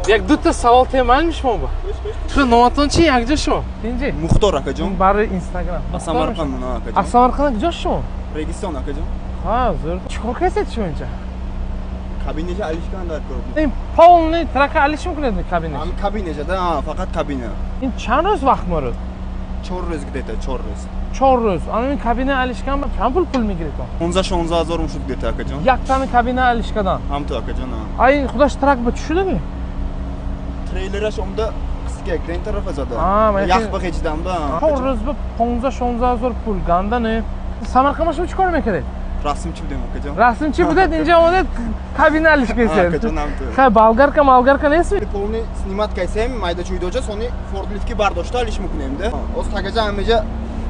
Як дута савол темалми шумо ба? Ту номатон чи, якҷо шумо? Тинҷи? Мухтор, акаҷон. Барои Инстаграм. Аз Самарқанд мана, акаҷон. Аз Самарқанд куҷо шумо? Регистон, акаҷон. Ҳа, зӯр. Чӣ кор кардед шумо инҷа? Кабинеша алишкан дар кор. Ин полный трака алиш мекунед кабинеш? Ҳам кабинеша да, фақат кабина. Ин чанд рӯз вақт морад? 4 рӯз, где-то 4 рӯз. 4 рӯз. Ана ин кабина алишкан чанд пул мегиред? 15-16 ҳазор мушуд где-то, акаҷон. Яктани кабина алишкадан? Ҳам ту, акаҷон. А ин худаш трак ба чӣ шудами? Трейлераш омда қисқа крен тарафа зада. Ях ба хечидан ба. 4 рӯз ба 15-16 ҳазор пул ганда не. Самарқанд шумо чӣ кор мекардед? Расмчи будем, акаҷон. Расмчи будед, инҷа омадед, кабина алиш кесед. Акаҷон, ҳам ту. Хай, болгарка малгарка нестми? Полный снимать кайсем, майда чуйдоча, сони форклифтки бардошта алиш мекунем да. Оз тагаҷа ҳамеҷа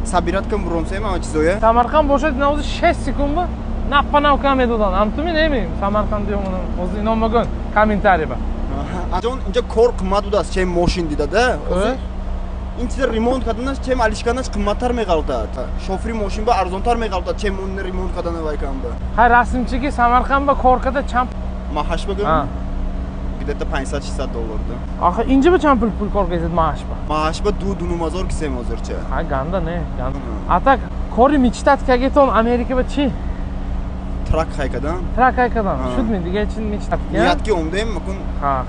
собирать кам буромсем ҳама чизоя. Самарқанд бошад, навози 6 секунд ба наппа навка медодан. Ҳамтуми неми Самарқанди омадан. Оз ино магӯн комментарий ба. Ҷон, инҷа кор қиммат будааст, чем мошин дидада. Ин чиза ремонт карданаш, чем алишканаш қимматтар меғалтад. Шофери мошин ба арзонтар меғалтад, чем он ремонт кардана вайкан ба. Хай, расмчиги Самарқанд ба кор карда чанд? Маҳаш багӯм? Где-то 500-600 доллар да. Охи, инҷа ба чанд пул кор кардед мааш ба? Мааш ба 2-2,5 ҳазор кисем ҳозирча. Ха, ганда не, ганда. А так кори мечтать кагетон Америка ба чӣ? Трак ҳай кадан. Трак ҳай кадан. Шудми, дига чи мечтать? Ният ки омдем, макун. Ха.